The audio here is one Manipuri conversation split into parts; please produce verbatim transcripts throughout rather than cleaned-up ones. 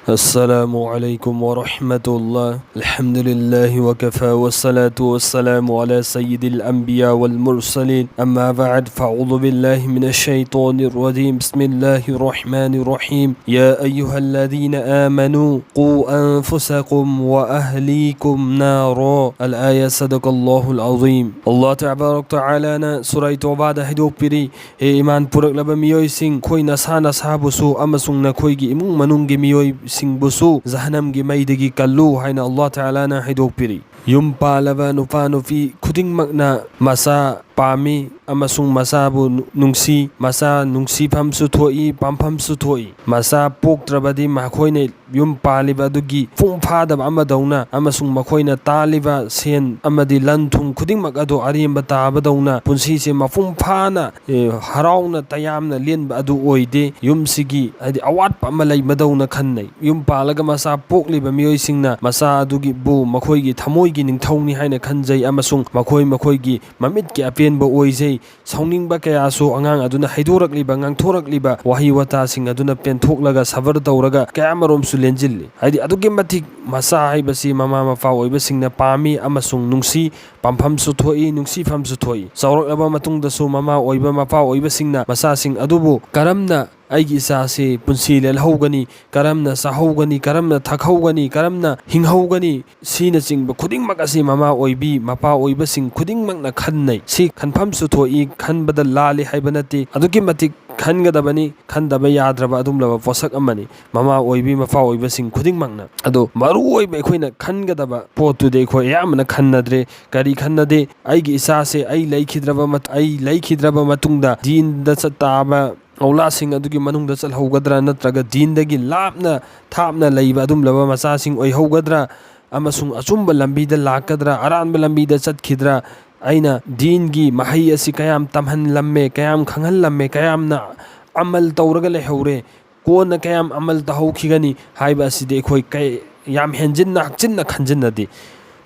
السلام عليكم ورحمة الله. الحمد لله وكفى، والصلاة والسلام على سيد الأنبياء والمرسلين. أما بعد، فأعوذ بالله من الشيطان الرجيم. بسم الله الرحمن الرحيم. يا أيها الذين آمنوا قوا أنفسكم وأهليكم نارا. الآية. صدق الله العظيم. ꯑꯜꯂꯥꯍ ꯇꯕꯥꯔꯛ ꯇꯥꯂꯥꯅ ꯁꯨꯔꯥ ꯇꯧꯕꯥꯗ ꯍꯥꯏꯗꯣꯛꯄꯤꯔꯤ, ꯍꯦ ꯏꯃꯥꯟ ꯄꯨꯔꯛꯂꯕ ꯃꯤꯑꯣꯏꯁꯤꯡ, ꯑꯩꯈꯣꯏ ꯅꯁꯥ ꯅꯁꯥꯕꯨꯁꯨ ꯑꯃꯁꯨꯡ ꯅꯈꯣꯏꯒꯤ ꯏꯃꯨꯡ ꯃꯅꯨꯡꯒꯤ ꯃꯤꯑꯣꯏꯁꯤꯡꯕꯨꯁꯨ ꯖꯍꯟꯅꯝꯒꯤ ꯃꯩꯗꯒꯤ ꯀꯜꯂꯨ ꯍꯥꯏꯅ ꯑꯜꯂꯥꯍ ꯇꯥꯂꯥꯅ ꯍꯥꯏꯗꯣꯛꯄꯤꯔꯤ꯫ ꯌꯨꯝ ꯄꯥꯜꯂꯕ ꯅꯨꯄꯥ ꯅꯨꯄꯤ ꯈꯨꯗꯤꯡꯃꯛꯅ ꯃꯆꯥ ꯄꯥꯝꯃꯤ ꯑꯃꯁꯨꯡ ꯃꯆꯥꯕꯨ ꯅꯨ-, ꯅꯨꯡꯁꯤ꯫ ꯃꯆꯥ ꯅꯨꯡꯁꯤꯐꯝꯁꯨ ꯊꯣꯛꯏ, ꯄꯥꯝꯐꯝꯁꯨ ꯊꯣꯛꯏ꯫ ꯃꯆꯥ ꯄꯣꯛꯇ꯭ꯔꯕꯗꯤ ꯃꯈꯣꯏꯅ ꯌꯨꯝ ꯄꯥꯜꯂꯤꯕ ꯑꯗꯨꯒꯤ ꯃꯄꯨꯡ ꯐꯥꯗꯕ ꯑꯃꯗꯧꯅ ꯑꯃꯁꯨꯡ ꯃꯈꯣꯏꯅ ꯇꯥꯜꯂꯤꯕ ꯁꯦꯟ ꯑꯃꯗꯤ ꯂꯟ ꯊꯨꯝ ꯈꯨꯗꯤꯡꯃꯛ ꯑꯗꯨ ꯑꯔꯦꯝꯕ ꯇꯥꯕꯗꯧꯅ ꯄꯨꯟꯁꯤꯁꯦ ꯃꯄꯨꯡ ꯐꯥꯅ, ꯑꯦ, ꯍꯔꯥꯎꯅ ꯇꯌꯥꯝꯅ ꯂꯦꯟꯕ ꯑꯗꯨ ꯑꯣꯏꯗꯦ꯫ ꯌꯨꯝꯁꯤꯒꯤ, ꯍꯥꯏꯗꯤ, ꯑꯋꯥꯠꯄ ꯑꯃ ꯂꯩꯕꯗꯧꯅ ꯈꯟꯅꯩ꯫ ꯌꯨꯝ ꯄꯥꯜꯂꯒ ꯃꯆꯥ ꯄꯣꯛꯂꯤꯕ ꯃꯤꯑꯣꯏꯁꯤꯡꯅ ꯃꯆꯥ ꯑꯗꯨꯒꯤꯕꯨ ꯃꯈꯣꯏꯒꯤ ꯊꯃꯣꯏꯒꯤ ꯅꯤꯡꯊꯧꯅꯤ ꯍꯥꯏꯅ ꯈꯟꯖꯩ ꯑꯃꯁꯨꯡ ꯃꯈꯣꯏ ꯃꯈꯣꯏꯒꯤ ꯃꯃꯤꯠꯀꯤ ꯑꯄꯦꯟꯕ ꯑꯣꯏꯖꯩ꯫ ꯁꯥꯎꯅꯤꯡꯕ ꯀꯌꯥꯁꯨ ꯑꯉꯥꯡ ꯑꯗꯨꯅ ꯍꯥꯏꯗꯣꯔꯛꯂꯤꯕ, ꯉꯥꯡꯊꯣꯔꯛꯂꯤꯕ ꯋꯥꯍꯩ ꯋꯥꯇꯥꯁꯤꯡ ꯑꯗꯨꯅ ꯄꯦꯟꯊꯣꯛꯂꯒ ꯁꯕꯔ ꯇꯧꯔꯒ ꯀꯌꯥꯃꯔꯣꯝꯁꯨ ꯂꯦꯟꯖꯤꯜꯂꯤ꯫ ꯍꯥꯏꯗꯤ, ꯑꯗꯨꯛꯀꯤ ꯃꯇꯤꯛ ꯃꯆꯥ ꯍꯥꯏꯕꯁꯤ ꯃꯃꯥ ꯃꯄꯥ ꯑꯣꯏꯕꯁꯤꯡꯅ ꯄꯥꯝꯃꯤ ꯑꯃꯁꯨꯡ ꯅꯨꯡꯁꯤ, ꯄꯥꯝꯐꯝꯁꯨ ꯊꯣꯛꯏ, ꯅꯨꯡꯁꯤꯐꯝꯁꯨ ꯊꯣꯛꯏ꯫ ꯆꯥꯎꯔꯛꯂꯕ ꯃꯇꯨꯡꯗꯁꯨ ꯃꯃꯥ ꯑꯣꯏꯕ ꯃꯄꯥ ꯑꯣꯏꯕꯁꯤꯡꯅ ꯃꯆꯥꯁꯤꯡ ꯑꯗꯨꯕꯨ ꯀꯔꯝꯅ ꯑꯩꯒꯤ ꯏꯆꯥꯁꯤ ꯄꯨꯟꯁꯤ ꯂꯦꯜꯍꯧꯒꯅꯤ, ꯀꯔꯝꯅ ꯆꯥꯍꯧꯒꯅꯤ, ꯀꯔꯝꯅ ꯊꯛꯍꯧꯒꯅꯤ, ꯀꯔꯝꯅ ꯍꯤꯡꯍꯧꯒꯅꯤ, ꯁꯤꯅꯆꯤꯡꯕ ꯈꯨꯗꯤꯡꯃꯛ ꯑꯁꯤ ꯃꯃꯥ ꯑꯣꯏꯕꯤ, ꯃꯄꯥ ꯑꯣꯏꯕꯁꯤꯡ ꯈꯨꯗꯤꯡꯃꯛꯅ ꯈꯟꯅꯩ꯫ ꯁꯤ ꯈꯟꯐꯝꯁꯨ ꯊꯣꯛꯏ, ꯈꯟꯕꯗ ꯂꯥꯜꯂꯤ ꯍꯥꯏꯕ ꯅꯠꯇꯦ꯫ ꯑꯗꯨꯛꯀꯤ ꯃꯇꯤꯛ ꯈꯟꯒꯗꯕꯅꯤ, ꯈꯟꯗꯕ ꯌꯥꯗ꯭ꯔꯕ ꯑꯗꯨꯒꯨꯝꯂꯕ ꯄꯣꯠꯁꯛ ꯑꯃꯅꯤ ꯃꯃꯥ ꯑꯣꯏꯕꯤ, ꯃꯄꯥ ꯑꯣꯏꯕꯁꯤꯡ ꯈꯨꯗꯤꯡꯃꯛꯅ꯫ ꯑꯗꯣ ꯃꯔꯨ ꯑꯣꯏꯕ ꯑꯩꯈꯣꯏꯅ ꯈꯟꯒꯗꯕ ꯄꯣꯠꯇꯨꯗꯤ ꯑꯩꯈꯣꯏ ꯑꯌꯥꯝꯕꯅ ꯈꯟꯅꯗ꯭ꯔꯦ꯫ ꯀꯔꯤ ꯈꯟꯅꯗꯦ? ꯑꯩꯒꯤ ꯏꯆꯥꯁꯦ ꯑꯩ ꯂꯩꯈꯤꯗ꯭ꯔꯕ ꯃꯠ-, ꯑꯩ ꯂꯩꯈꯤꯗ꯭ꯔꯕ ꯃꯇꯨꯡꯗ ꯗꯤꯟꯗ ꯆꯠꯇꯥꯕ, ꯑꯧꯂꯥꯁꯤꯡ ꯑꯗꯨꯒꯤ ꯃꯅꯨꯡꯗ ꯆꯠꯍꯧꯒꯗ꯭ꯔꯥ, ꯅꯠꯇ꯭ꯔꯒ ꯗꯤꯟꯗꯒꯤ ꯂꯥꯞꯅ ꯊꯥꯞꯅ ꯂꯩꯕ ꯑꯗꯨꯒꯨꯝꯂꯕ ꯃꯆꯥꯁꯤꯡ ꯑꯣꯏꯍꯧꯒꯗ꯭ꯔꯥ, ꯑꯃꯁꯨꯡ ꯑꯆꯨꯝꯕ ꯂꯝꯕꯤꯗ ꯂꯥꯛꯀꯗ꯭ꯔꯥ, ꯑꯔꯥꯟꯕ ꯂꯝꯕꯤꯗ ꯆꯠꯈꯤꯗ꯭ꯔꯥ? ꯑꯩꯅ ꯗꯤꯟꯒꯤ ꯃꯍꯩ ꯑꯁꯤ ꯀꯌꯥꯝ ꯇꯝꯍꯜꯂꯝꯃꯦ, ꯀꯌꯥꯝ ꯈꯪꯍꯜꯂꯝꯃꯦ, ꯀꯌꯥꯝꯅ ꯑꯃꯜ ꯇꯧꯔꯒ ꯂꯩꯍꯧꯔꯦ, ꯀꯣꯟꯅ ꯀꯌꯥꯝ ꯑꯃꯜ ꯇꯧꯍꯧꯈꯤꯒꯅꯤ ꯍꯥꯏꯕ ꯑꯁꯤꯗꯤ ꯑꯩꯈꯣꯏ ꯀꯩ-, ꯌꯥꯝ ꯍꯦꯟꯖꯤꯟꯅ ꯍꯛꯆꯤꯟꯅ ꯈꯟꯖꯤꯟꯅꯗꯦ꯫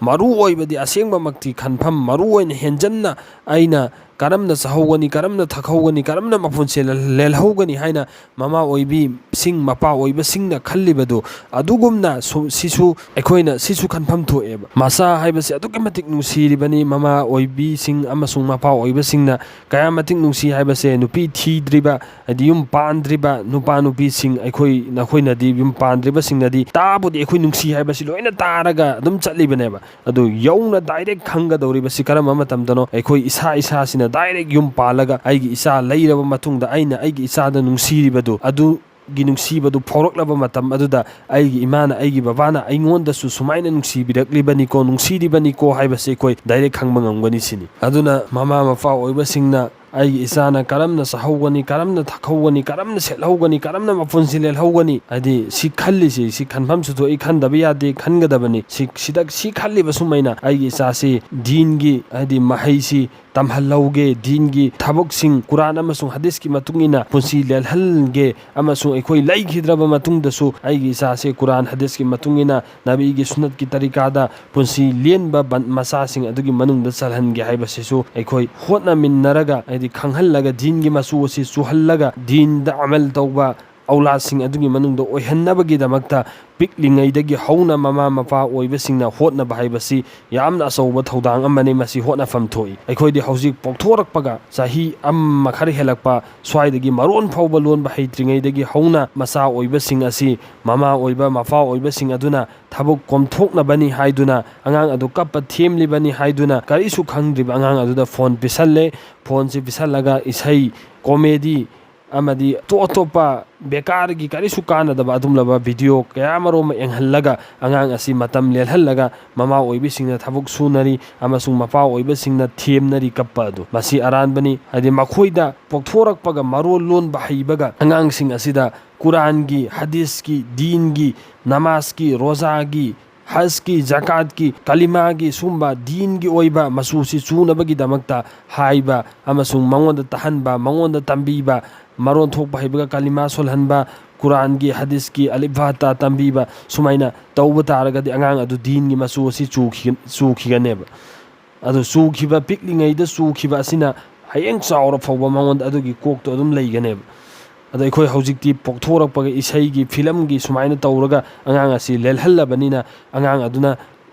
ꯃꯔꯨ ꯑꯣꯏꯕꯗꯤ, ꯑꯁꯦꯡꯕꯃꯛꯇꯤ ꯈꯟꯐꯝ ꯃꯔꯨ ꯑꯣꯏꯅ ꯍꯦꯟꯖꯟꯅ ꯑꯩꯅ ꯀꯔꯝꯅ ꯆꯥꯍꯧꯒꯅꯤ, ꯀꯔꯝꯅ ꯊꯛꯍꯧꯒꯅꯤ, ꯀꯔꯝꯅ ꯃꯄꯨꯟꯁꯤ ꯂꯦꯜꯍꯧꯒꯅꯤ ꯍꯥꯏꯅ ꯃꯃꯥ ꯑꯣꯏꯕꯤꯁꯤꯡ, ꯃꯄꯥ ꯑꯣꯏꯕꯁꯤꯡꯅ ꯈꯜꯂꯤꯕꯗꯨ ꯑꯗꯨꯒꯨꯝꯅ ꯁꯨ-, ꯁꯤꯁꯨ ꯑꯩꯈꯣꯏꯅ ꯁꯤꯁꯨ ꯈꯟꯐꯝ ꯊꯣꯛꯑꯦꯕ꯫ ꯃꯆꯥ ꯍꯥꯏꯕꯁꯤ ꯑꯗꯨꯛꯀꯤ ꯃꯇꯤꯛ ꯅꯨꯡꯁꯤꯔꯤꯕꯅꯤ꯫ ꯃꯃꯥ ꯑꯣꯏꯕꯤꯁꯤꯡ ꯑꯃꯁꯨꯡ ꯃꯄꯥ ꯑꯣꯏꯕꯁꯤꯡꯅ ꯀꯌꯥ ꯃꯇꯤꯛ ꯅꯨꯡꯁꯤ ꯍꯥꯏꯕꯁꯦ ꯅꯨꯄꯤ ꯊꯤꯗ꯭ꯔꯤꯕ, ꯍꯥꯏꯗꯤ ꯌꯨꯝ ꯄꯥꯟꯗ꯭ꯔꯤꯕ ꯅꯨꯄꯥ ꯅꯨꯄꯤꯁꯤꯡ, ꯑꯩꯈꯣꯏ ꯅꯈꯣꯏꯅꯗꯤ, ꯌꯨꯝ ꯄꯥꯟꯗ꯭ꯔꯤꯕꯁꯤꯡꯅꯗꯤ ꯇꯥꯕꯨꯗꯤ ꯑꯩꯈꯣꯏ ꯅꯨꯡꯁꯤ ꯍꯥꯏꯕꯁꯤ ꯂꯣꯏꯅ ꯇꯥꯔꯒ ꯑꯗꯨꯝ ꯆꯠꯂꯤꯕꯅꯦꯕ꯫ ꯑꯗꯨ ꯌꯧꯅ direct ꯈꯪꯒꯗꯧꯔꯤꯕꯁꯤ ꯀꯔꯝꯕ ꯃꯇꯝꯗꯅꯣ? ꯑꯩꯈꯣꯏ ꯏꯁꯥ ꯏꯁꯥꯁꯤꯅ direct ꯌꯨꯝ ꯄꯥꯜꯂꯒ ꯑꯩꯒꯤ ꯏꯆꯥ ꯂꯩꯔꯕ ꯃꯇꯨꯡꯗ ꯑꯩꯅ ꯑꯩꯒꯤ ꯏꯆꯥꯗ ꯅꯨꯡꯁꯤꯔꯤꯕꯗꯨ, ꯑꯗꯨꯒꯤ ꯅꯨꯡꯁꯤꯕꯗꯨ ꯐꯥꯎꯔꯛꯂꯕ ꯃꯇꯝ ꯑꯗꯨꯗ ꯑꯩꯒꯤ ꯏꯃꯥꯅ, ꯑꯩꯒꯤ ꯕꯕꯥꯅ ꯑꯩꯉꯣꯟꯗꯁꯨ ꯁꯨꯃꯥꯏꯅ ꯅꯨꯡꯁꯤꯕꯤꯔꯛꯂꯤꯕꯅꯤꯀꯣ, ꯅꯨꯡꯁꯤꯔꯤꯕꯅꯤꯀꯣ ꯍꯥꯏꯕꯁꯤ ꯑꯩꯈꯣꯏ direct ꯈꯪꯕ ꯉꯝꯒꯅꯤ ꯁꯤꯅꯤ꯫ ꯑꯗꯨꯅ ꯃꯃꯥ ꯃꯄꯥ ꯑꯣꯏꯕꯁꯤꯡꯅ ꯑꯩꯒꯤ ꯏꯆꯥꯅ ꯀꯔꯝꯅ ꯆꯥꯍꯧꯒꯅꯤ, ꯀꯔꯝꯅ ꯊꯛꯍꯧꯒꯅꯤ, ꯀꯔꯝꯅ ꯁꯦꯠꯍꯧꯒꯅꯤ, ꯀꯔꯝꯅ ꯃꯄꯨꯟꯁꯤ ꯂꯦꯜꯍꯧꯒꯅꯤ, ꯍꯥꯏꯗꯤ ꯁꯤ ꯈꯜꯂꯤꯁꯤ, ꯁꯤ ꯈꯟꯐꯝꯁꯨ ꯊꯣꯛꯏ, ꯈꯟꯗꯕ ꯌꯥꯗꯦ, ꯈꯟꯒꯗꯕꯅꯤ꯫ ꯁꯤ, ꯁꯤꯗ, ꯁꯤ ꯈꯜꯂꯤꯕ ꯁꯨꯃꯥꯏꯅ ꯑꯩꯒꯤ ꯏꯆꯥꯁꯤ ꯗꯤꯟꯒꯤ, ꯍꯥꯏꯗꯤ ꯃꯍꯩꯁꯤ ꯇꯝꯍꯜꯍꯧꯒꯦ, ꯗꯤꯟꯒꯤ ꯊꯕꯛꯁꯤꯡ ꯀꯨꯔꯥꯟ ꯑꯃꯁꯨꯡ ꯍꯗꯤꯁꯀꯤ ꯃꯇꯨꯡ ꯏꯟꯅ ꯄꯨꯟꯁꯤ ꯂꯦꯜꯍꯟꯒꯦ, ꯑꯃꯁꯨꯡ ꯑꯩꯈꯣꯏ ꯂꯩꯈꯤꯗ꯭ꯔꯕ ꯃꯇꯨꯡꯗꯁꯨ ꯑꯩꯒꯤ ꯏꯆꯥꯁꯦ ꯀꯨꯔꯥꯟ ꯍꯗꯤꯁꯀꯤ ꯃꯇꯨꯡ ꯏꯟꯅ, ꯅꯕꯤꯒꯤ ꯁꯨꯟꯅꯠꯀꯤ ꯇꯔꯤꯀꯥꯗ ꯄꯨꯟꯁꯤ ꯂꯦꯟꯕ ꯕꯟ-, ꯃꯆꯥꯁꯤꯡ ꯑꯗꯨꯒꯤ ꯃꯅꯨꯡꯗ ꯆꯜꯍꯟꯒꯦ ꯍꯥꯏꯕꯁꯤꯁꯨ ꯑꯩꯈꯣꯏ ꯍꯣꯠꯅꯃꯤꯟꯅꯔꯒ, ꯍꯥꯏꯗꯤ ꯈꯪꯍꯜꯂꯒ, ꯗꯤꯟꯒꯤ ꯃꯆꯨ ꯑꯁꯤ ꯆꯨꯍꯜꯂꯒ, ꯗꯤꯟꯗ ꯑꯃꯜ ꯇꯧꯕ ꯑꯧꯂꯥꯗꯁꯤꯡ ꯑꯗꯨꯒꯤ ꯃꯅꯨꯡꯗ ꯑꯣꯏꯍꯟꯅꯕꯒꯤꯗꯃꯛꯇ ꯄꯤꯛꯂꯤꯉꯩꯗꯒꯤ ꯍꯧꯅ ꯃꯃꯥ ꯃꯄꯥ ꯑꯣꯏꯕꯁꯤꯡꯅ ꯍꯣꯠꯅꯕ ꯍꯥꯏꯕꯁꯤ ꯌꯥꯝꯅ ꯑꯆꯧꯕ ꯊꯧꯗꯥꯡ ꯑꯃꯅꯤ꯫ ꯃꯁꯤ ꯍꯣꯠꯅꯐꯝ ꯊꯣꯛꯏ꯫ ꯑꯩꯈꯣꯏꯗꯤ ꯍꯧꯖꯤꯛ ꯄꯣꯛꯊꯣꯔꯛꯄꯒ ꯆꯍꯤ ꯑꯃ ꯈꯔ ꯍꯦꯜꯂꯛꯄ ꯁ꯭ꯋꯥꯏꯗꯒꯤ ꯃꯔꯣꯟ ꯐꯥꯎꯕ ꯂꯣꯟꯕ ꯍꯩꯇ꯭ꯔꯤꯉꯩꯗꯒꯤ ꯍꯧꯅ ꯃꯆꯥ ꯑꯣꯏꯕꯁꯤꯡ ꯑꯁꯤ ꯃꯃꯥ ꯑꯣꯏꯕ, ꯃꯄꯥ ꯑꯣꯏꯕꯁꯤꯡ ꯑꯗꯨꯅ ꯊꯕꯛ ꯀꯣꯝꯊꯣꯛꯅꯕꯅꯤ ꯍꯥꯏꯗꯨꯅ, ꯑꯉꯥꯡ ꯑꯗꯨ ꯀꯞꯄ ꯊꯦꯝꯂꯤꯕꯅꯤ ꯍꯥꯏꯗꯨꯅ, ꯀꯔꯤꯁꯨ ꯈꯪꯗ꯭ꯔꯤꯕ ꯑꯉꯥꯡ ꯑꯗꯨꯗ ꯐꯣꯟ ꯄꯤꯁꯜꯂꯦ꯫ ꯐꯣꯟꯁꯤ ꯄꯤꯁꯜꯂꯒ ꯏꯁꯩ, ꯀꯣꯃꯦꯗꯤ ꯑꯃꯗꯤ ꯑꯇꯣꯞ ꯑꯇꯣꯞꯄ ꯕꯦꯀꯥꯔꯒꯤ ꯀꯔꯤꯁꯨ ꯀꯥꯟꯅꯗꯕ ꯑꯗꯨꯒꯨꯝꯂꯕ ꯚꯤꯗꯤꯑꯣ ꯀꯌꯥ ꯃꯔꯨꯝ ꯑꯃ ꯌꯦꯡꯍꯜꯂꯒ ꯑꯉꯥꯡ ꯑꯁꯤ ꯃꯇꯝ ꯂꯦꯜꯍꯜꯂꯒ ꯃꯃꯥ ꯑꯣꯏꯕꯤꯁꯤꯡꯅ ꯊꯕꯛ ꯁꯨꯅꯔꯤ ꯑꯃꯁꯨꯡ ꯃꯄꯥ ꯑꯣꯏꯕꯁꯤꯡꯅ ꯊꯦꯝꯅꯔꯤ ꯀꯞꯄ ꯑꯗꯨ꯫ ꯃꯁꯤ ꯑꯔꯥꯟꯕꯅꯤ꯫ ꯍꯥꯏꯗꯤ ꯃꯈꯣꯏꯗ ꯄꯣꯛꯊꯣꯔꯛꯄꯒ ꯃꯔꯣꯜ ꯂꯣꯟꯕ ꯍꯩꯕꯒ ꯑꯉꯥꯡꯁꯤꯡ ꯑꯁꯤꯗ ꯀꯨꯔꯥꯟꯒꯤ, ꯍꯗꯤꯁꯀꯤ, ꯗꯤꯟꯒꯤ, ꯅꯃꯥꯖꯀꯤ, ꯔꯣꯖꯥꯒꯤ, ꯍꯖꯀꯤ, ꯖꯀꯥꯠꯀꯤ, ꯀꯂꯤꯃꯥꯒꯤ, ꯁꯨꯝꯕ ꯗꯤꯟꯒꯤ ꯑꯣꯏꯕ ꯃꯆꯨꯁꯤ ꯆꯨꯅꯕꯒꯤꯗꯃꯛꯇ ꯍꯥꯏꯕ ꯑꯃꯁꯨꯡ ꯃꯉꯣꯟꯗ ꯇꯥꯍꯟꯕ, ꯃꯉꯣꯟꯗ ꯇꯝꯕꯤꯕ, ꯃꯔꯣꯟ ꯊꯣꯛꯄ ꯍꯩꯕꯒ ꯀꯂꯤꯃꯥ ꯁꯣꯜꯍꯟꯕ, ꯀꯨꯔꯥꯟꯒꯤ, ꯍꯗꯤꯁꯀꯤ, ꯑꯂꯤꯐ ꯕꯥ ꯇꯥ ꯇꯝꯕꯤꯕ, ꯁꯨꯃꯥꯏꯅ ꯇꯧꯕ ꯇꯥꯔꯒꯗꯤ ꯑꯉꯥꯡ ꯑꯗꯨ ꯗꯤꯟꯒꯤ ꯃꯆꯨ ꯑꯁꯤ ꯆꯨꯈꯤ-, ꯆꯨꯈꯤꯒꯅꯦꯕ꯫ ꯑꯗꯨ ꯆꯨꯈꯤꯕ, ꯄꯤꯛꯂꯤꯉꯩꯗ ꯆꯨꯈꯤꯕ ꯑꯁꯤꯅ ꯍꯌꯦꯡ ꯆꯥꯎꯔ ꯐꯥꯎꯕ ꯃꯉꯣꯟꯗ ꯑꯗꯨꯒꯤ ꯀꯣꯛꯇꯣ ꯑꯗꯨꯝ ꯂꯩꯒꯅꯦꯕ꯫ ꯑꯗꯣ ꯑꯩꯈꯣꯏ ꯍꯧꯖꯤꯛꯇꯤ ꯄꯣꯛꯊꯣꯔꯛꯄꯒ ꯏꯁꯩꯒꯤ, ꯐꯤꯂꯝꯒꯤ ꯁꯨꯃꯥꯏꯅ ꯇꯧꯔꯒ ꯑꯉꯥꯡ ꯑꯁꯤ ꯂꯦꯜꯍꯜꯂꯕꯅꯤꯅ, ꯑꯉꯥꯡ ꯑꯗꯨꯅ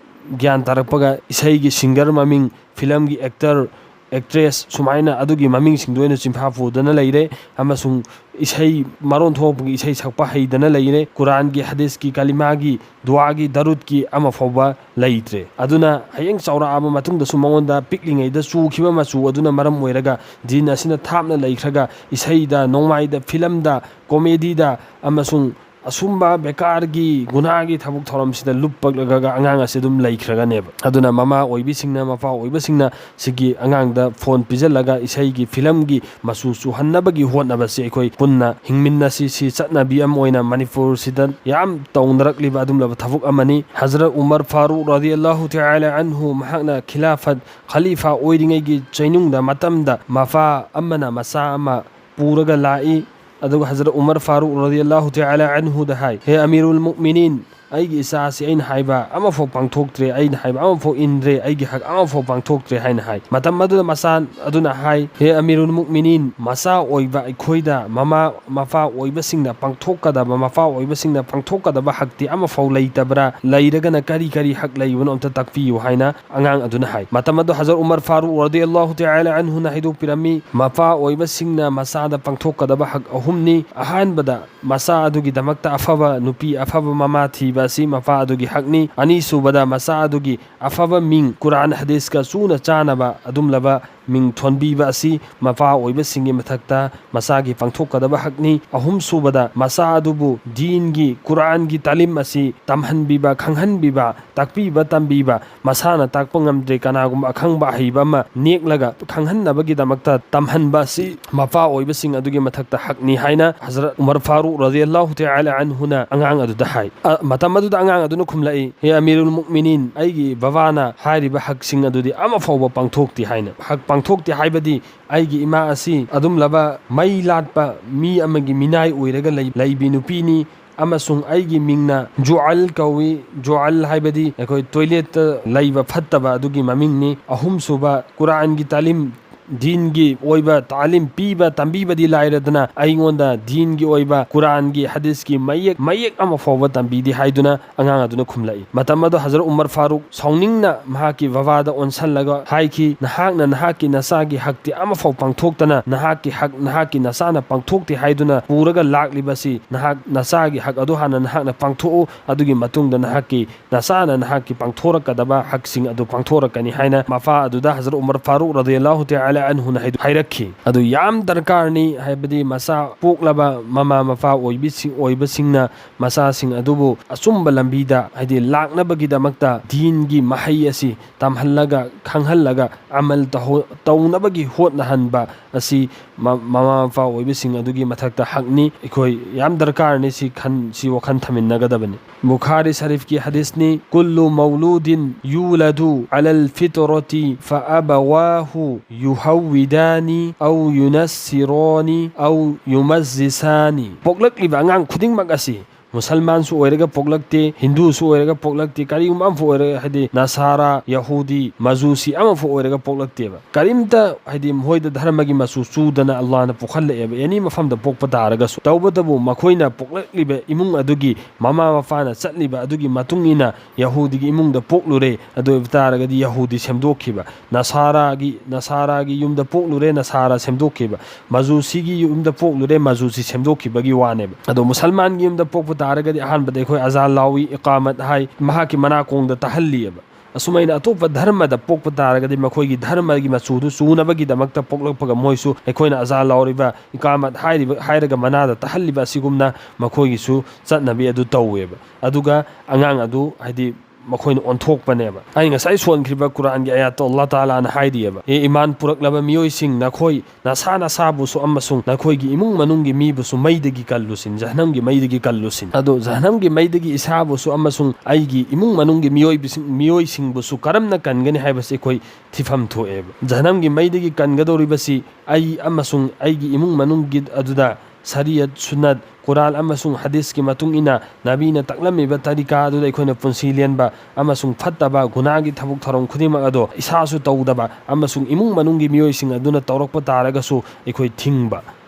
ꯒ꯭ꯌꯥꯟ ꯇꯥꯔꯛꯄꯒ ꯏꯁꯩꯒꯤ ꯁꯤꯡꯒꯔ ꯃꯃꯤꯡ, ꯐꯤꯂꯝꯒꯤ ꯑꯦꯛꯇꯔ, ꯑꯦꯛꯇ꯭ꯔꯦꯁ ꯁꯨꯃꯥꯏꯅ ꯑꯗꯨꯒꯤ ꯃꯃꯤꯡꯁꯤꯡꯗꯣ ꯑꯣꯏꯅ ꯆꯤꯟꯐꯥ ꯄꯨꯗꯨꯅ ꯂꯩꯔꯦ꯫ ꯑꯃꯁꯨꯡ ꯏꯁꯩ ꯃꯔꯣꯟ ꯊꯣꯛꯄꯒꯤ ꯏꯁꯩ ꯁꯛꯄ ꯍꯩꯗꯅ ꯂꯩꯔꯦ꯫ ꯀꯨꯔꯥꯟꯒꯤ, ꯍꯗꯤꯁꯀꯤ, ꯀꯂꯤꯃꯥꯒꯤ, ꯗꯨꯋꯥꯒꯤ, ꯗꯔꯨꯗꯀꯤ ꯑꯃ ꯐꯥꯎꯕ ꯂꯩꯇ꯭ꯔꯦ꯫ ꯑꯗꯨꯅ ꯍꯌꯦꯡ ꯆꯥꯎꯔꯛꯑꯕ ꯃꯇꯨꯡꯗꯁꯨ ꯃꯉꯣꯟꯗ ꯄꯤꯛꯂꯤꯉꯩꯗ ꯆꯨꯈꯤꯕ ꯃꯆꯨ ꯑꯗꯨꯅ ꯃꯔꯝ ꯑꯣꯏꯔꯒ ꯖꯤꯟ ꯑꯁꯤꯅ ꯊꯥꯞꯅ ꯂꯩꯈ꯭ꯔꯒ ꯏꯁꯩꯗ, ꯅꯣꯡꯃꯥꯏꯗ, ꯐꯤꯂꯝꯗ, ꯀꯣꯃꯦꯗꯤꯗ ꯑꯃꯁꯨꯡ ꯑꯁꯨꯝꯕ ꯕꯦꯀꯥꯔꯒꯤ, ꯒꯨꯅꯥꯒꯤ ꯊꯕꯛ ꯊꯧꯔꯝꯁꯤꯗ ꯂꯨꯞꯄꯛꯂꯒ ꯑꯉꯥꯡ ꯑꯁꯤ ꯑꯗꯨꯝ ꯂꯩꯈ꯭ꯔꯒꯅꯦꯕ꯫ ꯑꯗꯨꯅ ꯃꯃꯥ ꯑꯣꯏꯕꯤꯁꯤꯡꯅ, ꯃꯄꯥ ꯑꯣꯏꯕꯁꯤꯡꯅ ꯁꯤꯒꯤ ꯑꯉꯥꯡꯗ ꯐꯣꯟ ꯄꯤꯖꯜꯂꯒ ꯏꯁꯩꯒꯤ, ꯐꯤꯂꯝꯒꯤ ꯃꯆꯨ ꯆꯨꯍꯟꯅꯕꯒꯤ ꯍꯣꯠꯅꯕꯁꯤ ꯑꯩꯈꯣꯏ ꯄꯨꯟꯅ ꯍꯤꯡꯃꯤꯟꯅꯁꯤ꯫ ꯁꯤ ꯆꯠꯅꯕꯤ ꯑꯃ ꯑꯣꯏꯅ ꯃꯅꯤꯄꯨꯔꯁꯤꯗ ꯌꯥꯝ ꯇꯧꯅꯔꯛꯂꯤꯕ ꯑꯗꯨꯝꯂꯕ ꯊꯕꯛ ꯑꯃꯅꯤ꯫ ꯍꯖꯔꯠ ꯎꯃꯔ ꯐꯥꯔꯨꯛ ꯔꯗꯤꯌꯜꯂꯥꯍꯨ ꯇꯥꯂꯥ ꯑꯟꯍꯨ, ꯃꯍꯥꯛꯅ ꯈꯤꯂꯥꯐꯠ, ꯈꯂꯤꯐꯥ ꯑꯣꯏꯔꯤꯉꯩꯒꯤ ꯆꯩꯅꯨꯡꯗ, ꯃꯇꯝꯗ ꯃꯄꯥ ꯑꯃꯅ ꯃꯆꯥ ꯑꯃ ꯄꯨꯔꯒ ꯂꯥꯛꯏ꯫ ꯑꯗꯨꯒ ꯍꯖꯔꯠ ꯎꯃꯔ ꯐꯥꯔꯨꯛ ꯔꯗꯤꯌꯜꯂꯥꯍꯨ ꯇꯥꯂꯥ ꯑꯟꯍꯨꯗ ꯍꯥꯏ, "ꯍꯦ ꯑꯃꯤꯔꯨꯜ ꯃꯨꯛꯃꯤꯅꯤꯟ, ꯑꯩꯒꯤ ꯏꯆꯥ ꯑꯁꯤ ꯑꯩꯅ ꯍꯥꯏꯕ ꯑꯃꯐꯥꯎ ꯄꯥꯡꯊꯣꯛꯇ꯭ꯔꯦ, ꯑꯩꯅ ꯍꯥꯏꯕ ꯑꯃꯐꯥꯎ ꯏꯟꯗ꯭ꯔꯦ, ꯑꯩꯒꯤ ꯍꯛ ꯑꯃꯐꯥꯎ ꯄꯥꯡꯊꯣꯛꯇ꯭ꯔꯦ" ꯍꯥꯏꯅ ꯍꯥꯏ꯫ ꯃꯇꯝ ꯑꯗꯨꯗ ꯃꯆꯥ ꯑꯗꯨꯅ ꯍꯥꯏ, "ꯍꯦ ꯑꯃꯤꯔꯨꯜ ꯃꯨꯛꯃꯤꯅꯤꯟ, ꯃꯆꯥ ꯑꯣꯏꯕ ꯑꯩꯈꯣꯏꯗ ꯃꯃꯥ ꯃꯄꯥ ꯑꯣꯏꯕꯁꯤꯡꯅ ꯄꯥꯡꯊꯣꯛꯀꯗꯕ, ꯃꯄꯥ ꯑꯣꯏꯕꯁꯤꯡꯅ ꯄꯥꯡꯊꯣꯛꯀꯗꯕ ꯍꯛꯇꯤ ꯑꯃꯐꯥꯎ ꯂꯩꯇꯕ꯭ꯔꯥ? ꯂꯩꯔꯒꯅ ꯀꯔꯤ ꯀꯔꯤ ꯍꯛ ꯂꯩꯕꯅꯣ ꯑꯝꯇ ꯇꯥꯛꯄꯤꯌꯨ" ꯍꯥꯏꯅ ꯑꯉꯥꯡ ꯑꯗꯨꯅ ꯍꯥꯏ꯫ ꯃꯇꯝ ꯑꯗꯨ ꯍꯖꯔꯠ ꯎꯃꯔ ꯐꯥꯔꯨꯛ ꯔꯗꯤꯌꯜꯂꯥꯍꯨ ꯇꯥꯂꯥ ꯑꯟꯍꯨꯅ ꯍꯥꯏꯗꯣꯛꯄꯤꯔꯝꯃꯤ, ꯃꯄꯥ ꯑꯣꯏꯕꯁꯤꯡꯅ ꯃꯆꯥꯗ ꯄꯥꯡꯊꯣꯛꯀꯗꯕ ꯍꯛ ꯑꯍꯨꯝꯅꯤ꯫ ꯑꯍꯥꯟꯕꯗ, ꯃꯆꯥ ꯑꯗꯨꯒꯤꯗꯃꯛꯇ ꯑꯐꯕ ꯅꯨꯄꯤ, ꯑꯐꯕ ꯃꯃꯥ ꯊꯤꯕ ꯑꯁꯤ ꯃꯄꯥ ꯑꯗꯨꯒꯤ ꯍꯛꯅꯤ꯫ ꯑꯅꯤꯁꯨꯕꯗ, ꯃꯆꯥ ꯑꯗꯨꯒꯤ ꯑꯐꯕ ꯃꯤꯡ, ꯀꯨꯔꯥꯟ ꯍꯗꯤꯁꯀ ꯆꯨꯅ ꯆꯥꯅꯕ ꯑꯗꯨꯝꯂꯕ ꯃꯤꯡ ꯊꯣꯟꯕꯤꯕ ꯑꯁꯤ ꯃꯄꯥ ꯑꯣꯏꯕꯁꯤꯡꯒꯤ ꯃꯊꯛꯇ ꯃꯆꯥꯒꯤ ꯄꯥꯡꯊꯣꯛꯀꯗꯕ ꯍꯛꯅꯤ꯫ ꯑꯍꯨꯝꯁꯨꯕꯗ, ꯃꯆꯥ ꯑꯗꯨꯕꯨ ꯗꯤꯟꯒꯤ, ꯀꯨꯔꯥꯟꯒꯤ ꯇꯥꯂꯤꯝ ꯑꯁꯤ ꯇꯝꯍꯟꯕꯤꯕ, ꯈꯪꯍꯟꯕꯤꯕ, ꯇꯥꯛꯄꯤꯕ, ꯇꯝꯕꯤꯕ, ꯃꯁꯥꯅ ꯇꯥꯛꯄ ꯉꯝꯗ꯭ꯔꯦ, ꯀꯅꯥꯒꯨꯝꯕ ꯑꯈꯪꯕ ꯑꯍꯩꯕ ꯑꯃ ꯅꯦꯛꯂꯒ ꯈꯪꯍꯟꯅꯕꯒꯤꯗꯃꯛꯇ ꯇꯝꯍꯟꯕ ꯑꯁꯤ ꯃꯄꯥ ꯑꯣꯏꯕꯁꯤꯡ ꯑꯗꯨꯒꯤ ꯃꯊꯛꯇ ꯍꯛꯅꯤ ꯍꯥꯏꯅ ꯍꯖꯔꯠ ꯎꯃꯔ ꯐꯥꯔꯨꯛ ꯔꯗꯤꯌꯜꯂꯥꯍꯨ ꯇꯥꯂꯥ ꯑꯟꯍꯨꯅ ꯑꯉꯥꯡ ꯑꯗꯨꯗ ꯍꯥꯏ꯫ ꯑ, ꯃꯇꯝ ꯑꯗꯨꯗ ꯑꯉꯥꯡ ꯑꯗꯨꯅ ꯈꯨꯝꯂꯛꯏ, "ꯍꯦ ꯑꯃꯤꯔꯨꯜ ꯃꯨꯛꯃꯤꯅꯤꯟ, ꯑꯩꯒꯤ ꯕꯕꯥꯅ ꯍꯥꯏꯔꯤꯕ ꯍꯛꯁꯤꯡ ꯑꯗꯨꯗꯤ ꯑꯃ ꯐꯥꯎꯕ ꯄꯥꯡꯊꯣꯛꯇꯦ" ꯍꯥꯏꯅ꯫ ꯍꯛ ꯄꯥꯡꯊꯣꯛꯇꯦ ꯍꯥꯏꯕꯗꯤ ꯑꯩꯒꯤ ꯏꯃꯥ ꯑꯁꯤ ꯑꯗꯨꯝꯂꯕ ꯃꯩ ꯂꯥꯠꯄ ꯃꯤ ꯑꯃꯒꯤ ꯃꯤꯅꯥꯏ ꯑꯣꯏꯔꯒ ꯂꯩ-, ꯂꯩꯕꯤ ꯅꯨꯄꯤꯅꯤ꯫ ꯑꯃꯁꯨꯡ ꯑꯩꯒꯤ ꯃꯤꯡꯅ ꯖꯨꯑꯜ ꯀꯧꯏ꯫ ꯖꯨꯑꯜ ꯍꯥꯏꯕꯗꯤ ꯑꯩꯈꯣꯏ ꯇꯣꯏꯂꯦꯠꯇ ꯂꯩꯕ ꯐꯠꯇꯕ ꯑꯗꯨꯒꯤ ꯃꯃꯤꯡꯅꯤ꯫ ꯑꯍꯨꯝꯁꯨꯕ, ꯀꯨꯔꯥꯟꯒꯤ ꯇꯥꯂꯤꯝ ꯗꯤꯟꯒꯤ ꯑꯣꯏꯕ ꯇꯥꯂꯤꯝ ꯄꯤꯕ, ꯇꯝꯕꯤꯕꯗꯤ ꯂꯥꯏꯔꯗꯅ, ꯑꯩꯉꯣꯟꯗ ꯗꯤꯟꯒꯤ ꯑꯣꯏꯕ ꯀꯨꯔꯥꯟꯒꯤ, ꯍꯗꯤꯁꯀꯤ ꯃꯌꯦꯛ, ꯃꯌꯦꯛ ꯑꯃ ꯐꯥꯎꯕ ꯇꯝꯕꯤꯗꯦ" ꯍꯥꯏꯗꯨꯅ ꯑꯉꯥꯡ ꯑꯗꯨꯅ ꯈꯨꯝꯂꯛꯏ꯫ ꯃꯇꯝ ꯑꯗꯨ ꯍꯖꯔꯠ ꯎꯃꯔ ꯐꯥꯔꯨꯛ ꯁꯥꯎꯅꯤꯡꯅ ꯃꯍꯥꯛꯀꯤ ꯕꯕꯥꯗ ꯑꯣꯟꯁꯜꯂꯒ ꯍꯥꯏꯈꯤ, "ꯅꯍꯥꯛꯅ ꯅꯍꯥꯛꯀꯤ ꯅꯆꯥꯒꯤ ꯍꯛꯇꯤ ꯑꯃꯐꯥꯎ ꯄꯥꯡꯊꯣꯛꯇꯅ, ꯅꯍꯥꯛꯀꯤ ꯍꯛ ꯅꯍꯥꯛꯀꯤ ꯅꯆꯥꯅ ꯄꯥꯡꯊꯣꯛꯇꯦ ꯍꯥꯏꯗꯨꯅ ꯄꯨꯔꯒ ꯂꯥꯛꯂꯤꯕꯁꯤ, ꯅꯍꯥꯛ ꯅꯆꯥꯒꯤ ꯍꯛ ꯑꯗꯨ ꯍꯥꯟꯅ ꯅꯍꯥꯛꯅ ꯄꯥꯡꯊꯣꯛꯎ, ꯑꯗꯨꯒꯤ ꯃꯇꯨꯡꯗ ꯅꯍꯥꯛꯀꯤ ꯅꯆꯥꯅ ꯅꯍꯥꯛꯀꯤ ꯄꯥꯡꯊꯣꯔꯛꯀꯗꯕ ꯍꯛꯁꯤꯡ ꯑꯗꯨ ꯄꯥꯡꯊꯣꯔꯛꯀꯅꯤ" ꯍꯥꯏꯅ ꯃꯄꯥ ꯑꯗꯨꯗ ꯍꯖꯔꯠ ꯎꯃꯔ ꯐꯥꯔꯨꯛ ꯔꯗꯤꯌꯜꯂꯥꯍꯨ ꯇꯥꯂꯥ ꯑꯟꯍꯨꯅ ꯍꯥꯏꯗꯨ ꯍꯥꯏꯔꯛꯈꯤ꯫ ꯑꯗꯨ ꯌꯥꯝ ꯗꯔꯀꯥꯔꯅꯤ, ꯍꯥꯏꯕꯗꯤ ꯃꯆꯥ ꯄꯣꯛꯂꯕ ꯃꯃꯥ ꯃꯄꯥ ꯑꯣꯏꯕꯤꯁꯤꯡ, ꯑꯣꯏꯕꯁꯤꯡꯅ ꯃꯆꯥꯁꯤꯡ ꯑꯗꯨꯕꯨ ꯑꯆꯨꯝꯕ ꯂꯝꯕꯤꯗ, ꯍꯥꯏꯗꯤ ꯂꯥꯛꯅꯕꯒꯤꯗꯃꯛꯇ ꯗꯤꯟꯒꯤ ꯃꯍꯩ ꯑꯁꯤ ꯇꯝꯍꯜꯂꯒ, ꯈꯪꯍꯜꯂꯒ, ꯑꯃꯜ ꯇꯧꯍꯧ-, ꯇꯧꯅꯕꯒꯤ ꯍꯣꯠꯅꯍꯟꯕ ꯑꯁꯤ ꯃ-, ꯃꯃꯥ ꯃꯄꯥ ꯑꯣꯏꯕꯁꯤꯡ ꯑꯗꯨꯒꯤ ꯃꯊꯛꯇ ꯍꯛꯅꯤ꯫ ꯑꯩꯈꯣꯏ ꯌꯥꯝ ꯗꯔꯀꯥꯔꯅꯤ ꯁꯤ ꯈꯟ-, ꯁꯤ ꯋꯥꯈꯜ ꯊꯝꯃꯤꯟꯅꯒꯗꯕꯅꯤ꯫ ꯕꯨꯈꯥꯔꯤ ꯁꯔꯤꯐꯀꯤ ꯍꯗꯤꯁꯅꯤ, "ꯀꯨꯜꯂꯨ ꯃꯧꯂꯨꯗꯤꯟ ꯌꯨꯂꯗꯨ ꯑꯂꯜ ꯐꯤꯇꯔꯇꯤ ꯐ ꯑꯕꯋꯥꯍꯨ ꯌꯨꯍꯧꯋꯤꯗꯥꯅꯤ ꯑꯧ ꯌꯨꯅꯁꯤꯔꯣꯅꯤ ꯑꯧ ꯌꯨꯃꯖꯤꯁꯥꯅꯤ"꯫ ꯄꯣꯛꯂꯛꯂꯤꯕ ꯑꯉꯥꯡ ꯈꯨꯗꯤꯡꯃꯛ ꯑꯁꯤ ꯃꯨꯁꯜꯃꯥꯟꯁꯨ ꯑꯣꯏꯔꯒ ꯄꯣꯛꯂꯛꯇꯦ, ꯍꯤꯟꯗꯨꯁꯨ ꯑꯣꯏꯔꯒ ꯄꯣꯛꯂꯛꯇꯦ, ꯀꯔꯤꯒꯨꯝꯕ ꯑꯃꯐꯥꯎ ꯑꯣꯏꯔꯒ, ꯍꯥꯏꯗꯤ ꯅꯁꯥꯔꯥ, ꯌꯍꯨꯗꯤ, ꯃꯖꯨꯁꯤ ꯑꯃꯐꯥꯎ ꯑꯣꯏꯔꯒ ꯄꯣꯛꯂꯛꯇꯦꯕ꯫ ꯀꯔꯤꯝꯇ, ꯍꯥꯏꯗꯤ ꯃꯈꯣꯏꯗ ꯙꯔꯃꯒꯤ ꯃꯆꯨ ꯆꯨꯗꯅ ꯑꯜꯂꯥꯍꯅ ꯄꯣꯛꯍꯜꯂꯛꯑꯦꯕ, ꯑꯦꯅꯤ ꯃꯐꯝꯗ ꯄꯣꯛꯄ ꯇꯥꯔꯒꯁꯨ꯫ ꯇꯧꯕꯇꯕꯨ ꯃꯈꯣꯏꯅ ꯄꯣꯛꯂꯛꯂꯤꯕ ꯏꯃꯨꯡ ꯑꯗꯨꯒꯤ ꯃꯃꯥ ꯃꯄꯥꯅ ꯆꯠꯂꯤꯕ ꯑꯗꯨꯒꯤ ꯃꯇꯨꯡ ꯏꯟꯅ ꯌꯍꯨꯗꯤꯒꯤ ꯏꯃꯨꯡꯗ ꯄꯣꯛꯂꯨꯔꯦ, ꯑꯗꯨ ꯑꯣꯏꯕ ꯇꯥꯔꯒꯗꯤ ꯌꯍꯨꯗꯤ ꯁꯦꯝꯗꯣꯛꯈꯤꯕ, ꯅꯁꯥꯔꯥꯒꯤ, ꯅꯁꯥꯔꯥꯒꯤ ꯌꯨꯝꯗ ꯄꯣꯛꯂꯨꯔꯦ, ꯅꯁꯥꯔꯥ ꯁꯦꯝꯗꯣꯛꯈꯤꯕ, ꯃꯖꯨꯁꯤꯒꯤ ꯌꯨꯝꯗ ꯄꯣꯛꯂꯨꯔꯦ, ꯃꯖꯨꯁꯤ ꯁꯦꯝꯗꯣꯛꯈꯤꯕꯒꯤ ꯋꯥꯅꯦꯕ꯫ ꯑꯗꯣ ꯃꯨꯁꯜꯃꯥꯟꯒꯤ ꯌꯨꯝꯗ ꯄꯣꯛꯄ ꯇꯥꯔꯒꯗꯤ ꯑꯍꯥꯟꯕꯗ ꯑꯩꯈꯣꯏ ꯑꯖꯥꯟ ꯂꯥꯎꯏ, ꯏꯀꯥꯃꯠ ꯍꯥꯏ, ꯃꯍꯥꯛꯀꯤ ꯃꯅꯥꯀꯣꯡꯗ ꯇꯥꯍꯜꯂꯤꯑꯕ꯫ ꯑꯁꯨꯃꯥꯏꯅ ꯑꯇꯣꯞꯄ ꯙꯔꯃꯗ ꯄꯣꯛꯄ ꯇꯥꯔꯒꯗꯤ ꯃꯈꯣꯏꯒꯤ ꯙꯔꯃꯒꯤ ꯃꯆꯨꯗꯨ ꯆꯨꯅꯕꯒꯤꯗꯃꯛꯇ ꯄꯣꯛꯂꯛꯄꯒ ꯃꯣꯏꯁꯨ ꯑꯩꯈꯣꯏꯅ ꯑꯖꯥꯟ ꯂꯥꯎꯔꯤꯕ, ꯏꯀꯥꯃꯠ ꯍꯥꯏꯔꯤꯕ, ꯍꯥꯏꯔꯒ ꯃꯅꯥꯗ ꯇꯥꯍꯜꯂꯤꯕ ꯑꯁꯤꯒꯨꯝꯅ ꯃꯈꯣꯏꯒꯤꯁꯨ ꯆꯠꯅꯕꯤ ꯑꯗꯨ ꯇꯧꯋꯦꯕ꯫ ꯑꯗꯨꯒ ꯑꯉꯥꯡ ꯑꯗꯨ, ꯍꯥꯏꯗꯤ, ꯃꯈꯣꯏꯅ ꯑꯣꯟꯊꯣꯛꯄꯅꯦꯕ꯫ ꯑꯩ ꯉꯁꯥꯏ ꯁꯣꯟꯈ꯭ꯔꯤꯕ ꯀꯨꯔꯥꯟꯒꯤ ꯑꯌꯥꯠꯇꯣ ꯑꯜꯂꯥꯍ ꯇꯥꯂꯥꯅ ꯍꯥꯏꯔꯤꯑꯕ, "ꯑꯦ ꯏꯃꯥꯟ ꯄꯨꯔꯛꯂꯕ ꯃꯤꯑꯣꯏꯁꯤꯡ, ꯅꯈꯣꯏ ꯅꯁꯥ ꯅꯁꯥꯕꯨꯁꯨ ꯑꯃꯁꯨꯡ ꯅꯈꯣꯏꯒꯤ ꯏꯃꯨꯡ ꯃꯅꯨꯡꯒꯤ ꯃꯤꯕꯨꯁꯨ ꯃꯩꯗꯒꯤ ꯀꯜꯂꯨꯁꯤꯟ, ꯖꯍꯟꯅꯝꯒꯤ ꯃꯩꯗꯒꯤ ꯀꯜꯂꯨꯁꯤꯟ"꯫ ꯑꯗꯣ ꯖꯍꯟꯅꯝꯒꯤ ꯃꯩꯗꯒꯤ ꯏꯁꯥꯕꯨꯁꯨ ꯑꯃꯁꯨꯡ ꯑꯩꯒꯤ ꯏꯃꯨꯡ ꯃꯅꯨꯡꯒꯤ ꯃꯤꯑꯣꯏꯕꯁꯤꯡ, ꯃꯤꯑꯣꯏꯁꯤꯡꯕꯨꯁꯨ ꯀꯔꯝꯅ ꯀꯟꯒꯅꯤ ꯍꯥꯏꯕꯁꯤ ꯑꯩꯈꯣꯏ ꯊꯤꯐꯝ ꯊꯣꯛꯑꯦꯕ꯫ ꯖꯍꯟꯅꯝꯒꯤ ꯃꯩꯗꯒꯤ ꯀꯟꯒꯗꯧꯔꯤꯕꯁꯤ ꯑꯩ ꯑꯃꯁꯨꯡ ꯑꯩꯒꯤ ꯏꯃꯨꯡ ꯃꯅꯨꯡꯒꯤ ꯑꯗꯨꯗ ꯁꯔꯤꯌꯠ, ꯁꯨꯟꯅꯠ, ꯀꯨꯔꯥꯟ ꯑꯃꯁꯨꯡ ꯍꯗꯤꯁꯀꯤ ꯃꯇꯨꯡ ꯏꯟꯅ ꯅꯕꯤꯅ ꯇꯥꯛꯂꯝꯃꯤꯕ ꯇꯔꯤꯀꯥ ꯑꯗꯨꯗ ꯑꯩꯈꯣꯏꯅ ꯄꯨꯟꯁꯤ ꯂꯦꯟꯕ ꯑꯃꯁꯨꯡ ꯐꯠꯇꯕ ꯒꯨꯅꯥꯒꯤ ꯊꯕꯛ ꯊꯧꯔꯝ ꯈꯨꯗꯤꯡꯃꯛ ꯑꯗꯣ ꯏꯁꯥꯁꯨ ꯇꯧꯗꯕ ꯑꯃꯁꯨꯡ ꯏꯃꯨꯡ ꯃꯅꯨꯡꯒꯤ ꯃꯤꯑꯣꯏꯁꯤꯡ ꯑꯗꯨꯅ ꯇꯧꯔꯛꯄ ꯇꯥꯔꯒꯁꯨ ꯑꯩꯈꯣꯏ ꯊꯤꯡꯕ꯫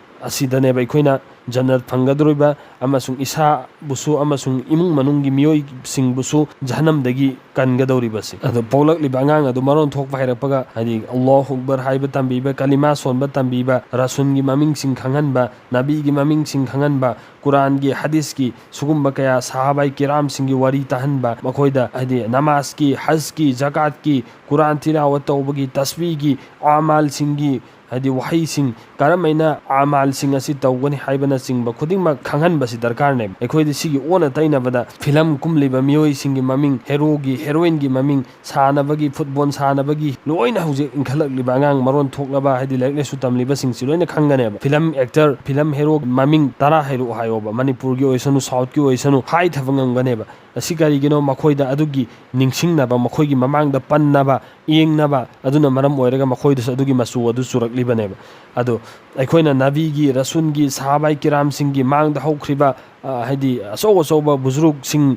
ꯑꯁꯤꯗꯅꯦꯕ ꯑꯩꯈꯣꯏꯅ ꯖꯟꯅꯠ ꯐꯪꯒꯗꯧꯔꯤꯕ ꯑꯃꯁꯨꯡ ꯏꯁꯥꯕꯨꯁꯨ ꯑꯃꯁꯨꯡ ꯏꯃꯨꯡ ꯃꯅꯨꯡꯒꯤ ꯃꯤꯑꯣꯏꯁꯤꯡꯕꯨꯁꯨ ꯖꯍꯟꯅꯝꯗꯒꯤ ꯀꯟꯒꯗꯧꯔꯤꯕꯁꯤ꯫ ꯑꯗꯣ ꯄꯣꯛꯂꯛꯂꯤꯕ ꯑꯉꯥꯡ ꯑꯗꯨ ꯃꯔꯣꯟ ꯊꯣꯛꯄ ꯍꯩꯔꯛꯄꯒ, ꯍꯥꯏꯗꯤ ꯑꯜꯂꯥꯍꯨ ꯑꯛꯕꯔ ꯍꯥꯏꯕ ꯇꯝꯕꯤꯕ, ꯀꯂꯤꯃꯥ ꯁꯣꯟꯕ ꯇꯝꯕꯤꯕ, ꯔꯁꯨꯟꯒꯤ ꯃꯃꯤꯡꯁꯤꯡ ꯈꯪꯍꯟꯕ, ꯅꯕꯤꯒꯤ ꯃꯃꯤꯡꯁꯤꯡ ꯈꯪꯍꯟꯕ, ꯀꯨꯔꯥꯟꯒꯤ, ꯍꯗꯤꯁꯀꯤ ꯁꯤꯒꯨꯝꯕ ꯀꯌꯥ, ꯁꯍꯥꯕꯥꯏ ꯀꯤꯔꯥꯝꯁꯤꯡꯒꯤ ꯋꯥꯔꯤ ꯇꯥꯍꯟꯕ, ꯃꯈꯣꯏꯗ ꯍꯥꯏꯗꯤ ꯅꯃꯥꯖꯀꯤ, ꯍꯖꯀꯤ, ꯖꯀꯥꯠꯀꯤ, ꯀꯨꯔꯥꯟ ꯇꯤꯂꯥꯋꯠ ꯇꯧꯕꯒꯤ, ꯇꯁꯕꯤꯒꯤ, ꯑꯃꯥꯜꯁꯤꯡꯒꯤ, ꯍꯥꯏꯗꯤ ꯋꯥꯍꯩꯁꯤꯡ, ꯀꯔꯝꯍꯥꯏꯅ ꯑꯃꯥꯜꯁꯤꯡ ꯑꯁꯤ ꯇꯧꯒꯅꯤ ꯍꯥꯏꯕꯅꯆꯤꯡꯕ ꯈꯨꯗꯤꯡꯃꯛ ꯈꯪꯍꯟꯕꯁꯤ ꯗꯔꯀꯥꯔꯅꯦꯕ꯫ ꯑꯩꯈꯣꯏꯗꯤ ꯁꯤꯒꯤ ꯑꯣꯟꯅ ꯇꯩꯅꯕꯗ ꯐꯤꯂꯝ ꯀꯨꯝꯂꯤꯕ ꯃꯤꯑꯣꯏꯁꯤꯡꯒꯤ ꯃꯃꯤꯡ, ꯍꯦꯔꯣꯒꯤ, ꯍꯦꯔꯣꯏꯟꯒꯤ ꯃꯃꯤꯡ, ꯁꯥꯟꯅꯕꯒꯤ, ꯐꯨꯠꯕꯣꯜ ꯁꯥꯟꯅꯕꯒꯤ, ꯂꯣꯏꯅ ꯍꯧꯖꯤꯛ ꯏꯟꯈꯠꯂꯛꯂꯤꯕ ꯑꯉꯥꯡ ꯃꯔꯣꯟ ꯊꯣꯛꯂꯕ, ꯍꯥꯏꯗꯤ ꯂꯥꯏꯔꯤꯛ ꯂꯥꯏꯁꯨ ꯇꯝꯂꯤꯕꯁꯤꯡꯁꯤ ꯂꯣꯏꯅ ꯈꯪꯒꯅꯦꯕ꯫ ꯐꯤꯂꯝ ꯑꯦꯛꯇꯔ, ꯐꯤꯂꯝ ꯍꯦꯔꯣ ꯃꯃꯤꯡ ꯇꯔꯥ ꯍꯥꯏꯔꯛꯑꯣ ꯍꯥꯏꯌꯣꯕ, ꯃꯅꯤꯄꯨꯔꯒꯤ ꯑꯣꯏꯁꯅꯨ, ꯁꯥꯎꯠꯀꯤ ꯑꯣꯏꯁꯅꯨ, ꯍꯥꯏꯊꯕ ꯉꯝꯒꯅꯦꯕ꯫ ꯑꯁꯤ ꯀꯔꯤꯒꯤꯅꯣ? ꯃꯈꯣꯏꯗ ꯑꯗꯨꯒꯤ ꯅꯤꯡꯁꯤꯡꯅꯕ, ꯃꯈꯣꯏꯒꯤ ꯃꯃꯥꯡꯗ ꯄꯟꯅꯕ, ꯌꯦꯡꯅꯕ, ꯑꯗꯨꯅ ꯃꯔꯝ ꯑꯣꯏꯔꯒ ꯃꯈꯣꯏꯗꯁꯨ ꯑꯗꯨꯒꯤ ꯃꯆꯨ ꯑꯗꯨ ꯆꯨꯔꯛꯂꯤꯕꯅꯦꯕ꯫ ꯑꯗꯣ ꯑꯩꯈꯣꯏꯅ ꯅꯕꯤꯒꯤ, ꯔꯁꯨꯟꯒꯤ, ꯁꯍꯥꯕꯥꯏ ꯀꯤꯔꯥꯝꯁꯤꯡꯒꯤ ꯃꯥꯡꯗ ꯍꯧꯈ꯭ꯔꯤꯕ, ꯑ, ꯍꯥꯏꯗꯤ ꯑꯆꯧ ꯑꯆꯧꯕ ꯕꯨꯖꯨꯔꯨꯛꯁꯤꯡ,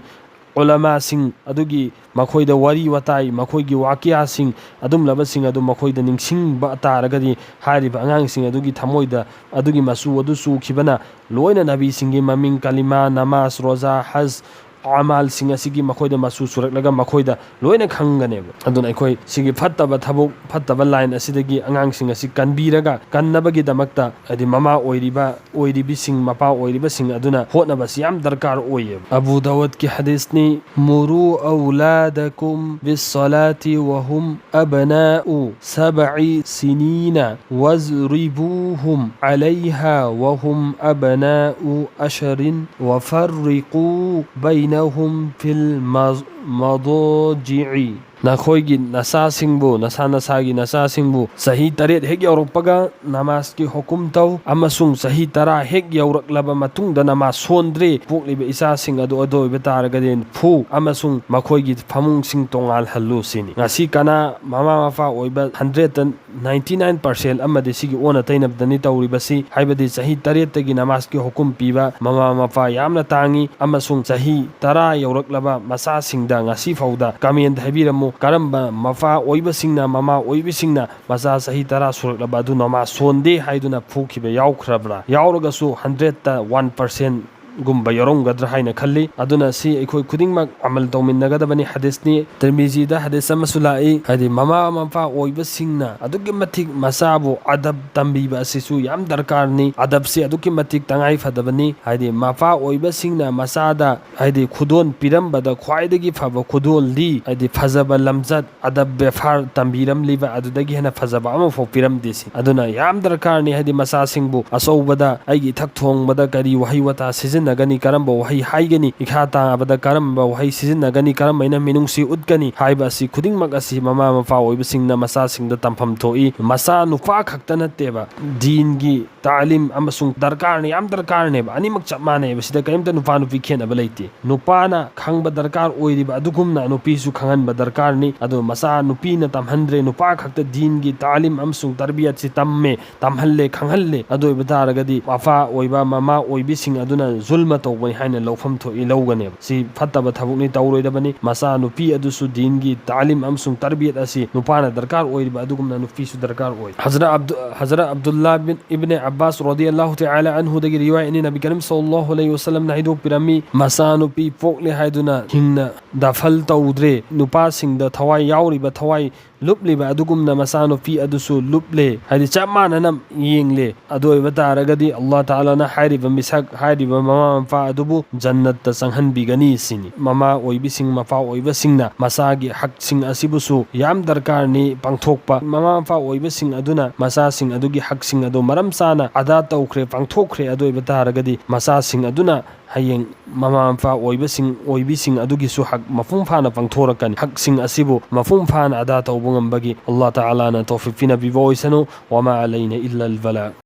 ꯎꯂꯃꯥꯁꯤꯡ, ꯑꯗꯨꯒꯤ ꯃꯈꯣꯏꯗ ꯋꯥꯔꯤ ꯋꯥꯇꯥꯏ, ꯃꯈꯣꯏꯒꯤ ꯋꯥꯀꯤꯌꯥꯁꯤꯡ, ꯑꯗꯨꯝꯂꯕꯁꯤꯡ ꯑꯗꯨ ꯃꯈꯣꯏꯗ ꯅꯤꯡꯁꯤꯡꯕ ꯇꯥꯔꯒꯗꯤ ꯍꯥꯏꯔꯤꯕ ꯑꯉꯥꯡꯁꯤꯡ ꯑꯗꯨꯒꯤ ꯊꯃꯣꯏꯗ ꯑꯗꯨꯒꯤ ꯃꯆꯨ ꯑꯗꯨ ꯆꯨꯈꯤꯕꯅ ꯂꯣꯏꯅ ꯅꯕꯤꯁꯤꯡꯒꯤ ꯃꯃꯤꯡ, ꯀꯂꯤꯃꯥ, ꯅꯃꯥꯖ, ꯔꯣꯖꯥ, ꯍꯖ, ꯑꯃꯥꯜꯁꯤꯡ ꯑꯁꯤꯒꯤ ꯃꯈꯣꯏꯗ ꯃꯆꯨ ꯆꯨꯔꯛꯂꯒ ꯃꯈꯣꯏꯗ ꯂꯣꯏꯅ ꯈꯪꯒꯅꯦꯕ꯫ ꯑꯗꯨꯅ ꯑꯩꯈꯣꯏ ꯁꯤꯒꯤ ꯐꯠꯇꯕ ꯊꯕꯛ, ꯐꯠꯇꯕ ꯂꯥꯏꯟ ꯑꯁꯤꯗꯒꯤ ꯑꯉꯥꯡꯁꯤꯡ ꯑꯁꯤ ꯀꯟꯕꯤꯔꯒ, ꯀꯟꯅꯕꯒꯤꯗꯃꯛꯇ, ꯍꯥꯏꯗꯤ ꯃꯃꯥ ꯑꯣꯏꯔꯤꯕ, ꯑꯣꯏꯔꯤꯕꯤꯁꯤꯡ, ꯃꯄꯥ ꯑꯣꯏꯔꯤꯕꯁꯤꯡ ꯑꯗꯨꯅ ꯍꯣꯠꯅꯕꯁꯤ ꯌꯥꯝ ꯗꯔꯀꯥꯔ ꯑꯣꯏꯌꯦꯕ꯫ ꯑꯕꯨ ꯗꯥꯋꯨꯗꯀꯤ ꯍꯗꯤꯁꯅꯤ, مروا أولادكم بالصلاة وهم أبناء سبع سنين واضربوهم عليها وهم أبناء عشر وفرقوا بينهم في المضاجع. ꯅꯈꯣꯏꯒꯤ ꯅꯆꯥꯁꯤꯡꯕꯨ, ꯅꯁꯥ ꯅꯁꯥꯒꯤ ꯅꯆꯥꯁꯤꯡꯕꯨ ꯆꯍꯤ ꯇꯔꯦꯠ ꯍꯦꯛ ꯌꯧꯔꯛꯄꯒ ꯅꯃꯥꯖꯀꯤ ꯍꯨꯀꯨꯝ ꯇꯧ, ꯑꯃꯁꯨꯡ ꯆꯍꯤ ꯇꯔꯥ ꯍꯦꯛ ꯌꯧꯔꯛꯂꯕ ꯃꯇꯨꯡꯗ ꯅꯃꯥꯖ ꯁꯣꯟꯗ꯭ꯔꯦ ꯄꯣꯛꯂꯤꯕ ꯏꯆꯥꯁꯤꯡ ꯑꯗꯨ, ꯑꯗꯨ ꯑꯣꯏꯕ ꯇꯥꯔꯒꯗꯤ ꯐꯨ ꯑꯃꯁꯨꯡ ꯃꯈꯣꯏꯒꯤ ꯐꯃꯨꯡꯁꯤꯡ ꯇꯣꯉꯥꯜꯍꯜꯂꯨ ꯁꯤꯅꯤ꯫ ꯉꯁꯤ ꯀꯅꯥ ꯃꯃꯥ ꯃꯄꯥ ꯑꯣꯏꯕ ꯍꯟꯗ꯭ꯔꯦꯠꯇ ꯅꯥꯏꯟꯇꯤ ꯅꯥꯏꯟ ꯄꯥꯔꯁꯦꯟ ꯑꯃꯗꯤ ꯁꯤꯒꯤ ꯑꯣꯟꯅ ꯇꯩꯅꯕꯗꯅꯤ ꯇꯧꯔꯤꯕꯁꯤ, ꯍꯥꯏꯕꯗꯤ ꯆꯍꯤ ꯇꯔꯦꯠꯇꯒꯤ ꯅꯃꯥꯖꯀꯤ ꯍꯨꯀꯨꯝ ꯄꯤꯕ ꯃꯃꯥ ꯃꯄꯥ ꯌꯥꯝꯅ ꯇꯥꯡꯏ, ꯑꯃꯁꯨꯡ ꯆꯍꯤ ꯇꯔꯥ ꯌꯧꯔꯛꯂꯕ ꯃꯆꯥꯁꯤꯡꯗ ꯉꯁꯤ ꯐꯥꯎꯗ ꯀꯃꯦꯟꯗ ꯍꯥꯏꯕꯤꯔꯝꯃꯨ, ꯀꯔꯝꯕ ꯃꯄꯥ ꯑꯣꯏꯕꯁꯤꯡꯅ, ꯃꯃꯥ ꯑꯣꯏꯕꯁꯤꯡꯅ ꯃꯆꯥ ꯆꯍꯤ ꯇꯔꯥ ꯁꯨꯔꯛꯂꯕ ꯑꯗꯨ ꯅꯃꯥꯖ ꯁꯣꯟꯗꯦ ꯍꯥꯏꯗꯨꯅ ꯐꯨꯈꯤꯕ ꯌꯥꯎꯈ꯭ꯔꯕ꯭ꯔꯥ? ꯌꯥꯎꯔꯒꯁꯨ ꯍꯟꯗ꯭ꯔꯦꯠꯇ ꯋꯥꯟ ꯄꯥꯔꯁꯦꯟ ꯒꯨꯝꯕ ꯌꯥꯎꯔꯝꯒꯗ꯭ꯔꯥ ꯍꯥꯏꯅ ꯈꯜꯂꯤ꯫ ꯑꯗꯨꯅ ꯁꯤ ꯑꯩꯈꯣꯏ ꯈꯨꯗꯤꯡꯃꯛ ꯑꯃꯜ ꯇꯧꯃꯤꯟꯅꯒꯗꯕꯅꯤ꯫ ꯍꯗꯤꯁꯅꯤ, ꯇꯤꯔꯃꯤꯖꯤꯗ ꯍꯗꯤꯁ ꯑꯃꯁꯨ ꯂꯥꯛꯏ, ꯍꯥꯏꯗꯤ ꯃꯃꯥ ꯃꯄꯥ ꯑꯣꯏꯕꯁꯤꯡꯅ ꯑꯗꯨꯛꯀꯤ ꯃꯇꯤꯛ ꯃꯆꯥꯕꯨ ꯑꯗꯕ ꯇꯝꯕꯤꯕ ꯑꯁꯤꯁꯨ ꯌꯥꯝ ꯗꯔꯀꯥꯔꯅꯤ꯫ ꯑꯗꯕꯁꯤ ꯑꯗꯨꯛꯀꯤ ꯃꯇꯤꯛ ꯇꯉꯥꯏ ꯐꯗꯕꯅꯤ꯫ ꯍꯥꯏꯗꯤ ꯃꯄꯥ ꯑꯣꯏꯕꯁꯤꯡꯅ ꯃꯆꯥꯗ, ꯍꯥꯏꯗꯤ ꯈꯨꯗꯣꯜ ꯄꯤꯔꯝꯕꯗ ꯈ꯭ꯋꯥꯏꯗꯒꯤ ꯐꯕ ꯈꯨꯗꯣꯜꯗꯤ, ꯍꯥꯏꯗꯤ ꯐꯖꯕ ꯂꯝꯆꯠ, ꯑꯗꯕ ꯕꯦꯐꯥꯔ ꯇꯝꯕꯤꯔꯝꯂꯤꯕ ꯑꯗꯨꯗꯒꯤ ꯍꯦꯟꯅ ꯐꯖꯕ ꯑꯃꯐꯥꯎ ꯄꯤꯔꯝꯗꯦ ꯁꯤ꯫ ꯑꯗꯨꯅ ꯌꯥꯝ ꯗꯔꯀꯥꯔꯅꯤ, ꯍꯥꯏꯗꯤ ꯃꯆꯥꯁꯤꯡꯕꯨ ꯑꯆꯧꯕꯗ ꯑꯩꯒꯤ ꯏꯊꯛ ꯊꯣꯡꯕꯗ ꯀꯔꯤ ꯋꯥꯍꯩ ꯋꯥꯇꯥ ꯁꯤꯖꯤꯟꯅꯒꯅꯤ, ꯀꯔꯝꯕ ꯋꯥꯍꯩ ꯍꯥꯏꯒꯅꯤ, ꯏꯈꯥ ꯇꯥꯕꯗ ꯀꯔꯝꯕ ꯋꯥꯍꯩ ꯁꯤꯖꯤꯟꯅꯒꯅꯤ, ꯀꯔꯝꯕ ꯍꯥꯏꯅ ꯃꯤꯅꯨꯡꯁꯤ ꯎꯠꯀꯅꯤ ꯍꯥꯏꯕ ꯑꯁꯤ ꯈꯨꯗꯤꯡꯃꯛ ꯑꯁꯤ ꯃꯃꯥ ꯃꯄꯥ ꯑꯣꯏꯕꯁꯤꯡꯅ ꯃꯆꯥꯁꯤꯡꯗ ꯇꯝꯐꯝ ꯊꯣꯛꯏ꯫ ꯃꯆꯥ ꯅꯨꯄꯥ ꯈꯛꯇ ꯅꯠꯇꯦꯕ, ꯗꯤꯟꯒꯤ ꯇꯥꯂꯤꯝ ꯑꯃꯁꯨꯡ ꯗꯔꯀꯥꯔꯅꯤ, ꯌꯥꯝ ꯗꯔꯀꯥꯔꯅꯦꯕ꯫ ꯑꯅꯤꯃꯛ ꯆꯞ ꯃꯥꯟꯅꯩꯕ, ꯁꯤꯗ ꯀꯔꯤꯝꯇ ꯅꯨꯄꯥ ꯅꯨꯄꯤ ꯈꯦꯠꯅꯕ ꯂꯩꯇꯦ꯫ ꯅꯨꯄꯥꯅ ꯈꯪꯕ ꯗꯔꯀꯥꯔ ꯑꯣꯏꯔꯤꯕ ꯑꯗꯨꯒꯨꯝꯅ ꯅꯨꯄꯤꯁꯨ ꯈꯪꯍꯟꯕ ꯗꯔꯀꯥꯔꯅꯤ꯫ ꯑꯗꯣ ꯃꯆꯥ ꯅꯨꯄꯤꯅ ꯇꯝꯍꯟꯗ꯭ꯔꯦ, ꯅꯨꯄꯥ ꯈꯛꯇ ꯗꯤꯟꯒꯤ ꯇꯥꯂꯤꯝ ꯑꯃꯁꯨꯡ ꯇꯔꯕꯤꯌꯠꯁꯤ ꯇꯝꯃꯦ, ꯇꯝꯍꯜꯂꯦ, ꯈꯪꯍꯜꯂꯦ꯫ ꯑꯗꯨ ꯑꯣꯏꯕ ꯇꯥꯔꯒꯗꯤ ꯃꯄꯥ ꯑꯣꯏꯕ, ꯃꯃꯥ ꯑꯣꯏꯕꯤꯁꯤꯡ ꯑꯗꯨꯅ ꯖꯨꯜꯃ ꯇꯧꯕꯅꯤ ꯍꯥꯏꯅ ꯂꯧꯐꯝ ꯊꯣꯛꯏ, ꯂꯧꯒꯅꯦꯕ꯫ ꯁꯤ ꯐꯠꯇꯕ ꯊꯕꯛꯅꯤ, ꯇꯧꯔꯣꯏꯗꯕꯅꯤ꯫ ꯃꯆꯥ ꯅꯨꯄꯤ ꯑꯗꯨꯁꯨ ꯗꯤꯟꯒꯤ ꯇꯥꯂꯤꯝ ꯑꯃꯁꯨꯡ ꯇꯔꯕꯤꯌꯠ ꯑꯁꯤ ꯅꯨꯄꯥꯅ ꯗꯔꯀꯥꯔ ꯑꯣꯏꯔꯤꯕ ꯑꯗꯨꯒꯨꯝꯅ ꯅꯨꯄꯤꯁꯨ ꯗꯔꯀꯥꯔ ꯑꯣꯏ꯫ ꯍꯖꯔꯠ ꯑꯕꯗꯨ-, ꯍꯖꯔꯠ ꯑꯕꯗꯨꯜꯂꯥ ꯕꯤꯟ ꯏꯕꯅꯦ ꯑꯕꯥꯁ ꯔꯣꯗꯤꯌꯜꯂꯥꯍꯨ ꯇꯥꯂꯥ ꯑꯟꯍꯨꯗꯒꯤ ꯔꯤꯋꯥꯌꯠꯅꯤ, ꯅꯕꯤ ꯀꯔꯤꯝ ꯁꯜꯂꯜꯂꯥꯍꯨ ꯑꯂꯩꯍꯤ ꯋꯁꯜꯂꯝꯅ ꯍꯥꯏꯗꯣꯛꯄꯤꯔꯝꯃꯤ, ꯃꯆꯥꯅꯨꯄꯤ ꯄꯣꯛꯂꯦ ꯍꯥꯏꯗꯨꯅ ꯍꯤꯡꯅ ꯗꯐꯜ ꯇꯧꯗ꯭ꯔꯦ, ꯅꯨꯄꯥꯁꯤꯡꯗ ꯊꯋꯥꯏ ꯌꯥꯎꯔꯤꯕ ꯊꯋꯥꯏ ꯂꯨꯞꯂꯤꯕ ꯑꯗꯨꯒꯨꯝꯅ ꯃꯆꯥꯅꯨꯄꯤ ꯑꯗꯨꯁꯨ ꯂꯨꯞꯂꯦ, ꯍꯥꯏꯗꯤ ꯆꯞ ꯃꯥꯟꯅꯅ ꯌꯦꯡꯂꯦ꯫ ꯑꯗꯨ ꯑꯣꯏꯕ ꯇꯥꯔꯒꯗꯤ ꯑꯜꯂꯥꯍ ꯇꯥꯂꯥꯅ ꯍꯥꯏꯔꯤꯕ ꯃꯤꯁꯛ, ꯍꯥꯏꯔꯤꯕ ꯃꯃꯥ ꯃꯄꯥ ꯑꯗꯨꯕꯨ ꯖꯟꯅꯠꯇ ꯆꯪꯍꯟꯕꯤꯒꯅꯤ ꯁꯤꯅꯤ꯫ ꯃꯃꯥ ꯑꯣꯏꯕꯤꯁꯤꯡ, ꯃꯄꯥ ꯑꯣꯏꯕꯁꯤꯡꯅ ꯃꯆꯥꯒꯤ ꯍꯛꯁꯤꯡ ꯑꯁꯤꯕꯨꯁꯨ ꯌꯥꯝ ꯗꯔꯀꯥꯔꯅꯤ ꯄꯥꯡꯊꯣꯛꯄ꯫ ꯃꯃꯥ ꯃꯄꯥ ꯑꯣꯏꯕꯁꯤꯡ ꯑꯗꯨꯅ ꯃꯆꯥꯁꯤꯡ ꯑꯗꯨꯒꯤ ꯍꯛꯁꯤꯡ ꯑꯗꯨ ꯃꯔꯝ ꯆꯥꯅ ꯑꯗꯥ ꯇꯧꯈ꯭ꯔꯦ, ꯄꯥꯡꯊꯣꯛꯈ꯭ꯔꯦ꯫ ꯑꯗꯨ ꯑꯣꯏꯕ ꯇꯥꯔꯒꯗꯤ ꯃꯆꯥꯁꯤꯡ ꯑꯗꯨꯅ ꯍꯌꯦꯡ ꯃꯃꯥ ꯃꯄꯥ ꯑꯣꯏꯕꯁꯤꯡ, ꯑꯣꯏꯕꯤꯁꯤꯡ ꯑꯗꯨꯒꯤꯁꯨ ꯍꯛ ꯃꯄꯨꯡ ꯐꯥꯅ ꯄꯥꯡꯊꯣꯔꯛꯀꯅꯤ꯫ ꯍꯛꯁꯤꯡ ꯑꯁꯤꯕꯨ ꯃꯄꯨꯡ ꯐꯥꯅ ꯑꯗꯥ ꯇꯧꯕ ꯉꯝꯕꯒꯤ ꯑꯜꯂꯥꯍ ꯇꯥꯂꯥꯅ ꯇꯧꯐꯤꯛ ꯄꯤꯅꯕꯤꯕ ꯑꯣꯏꯁꯅꯨ꯫ ꯋꯃꯥ ꯑꯂꯩꯅ ꯏꯜꯂꯜ ꯕꯂꯥ꯫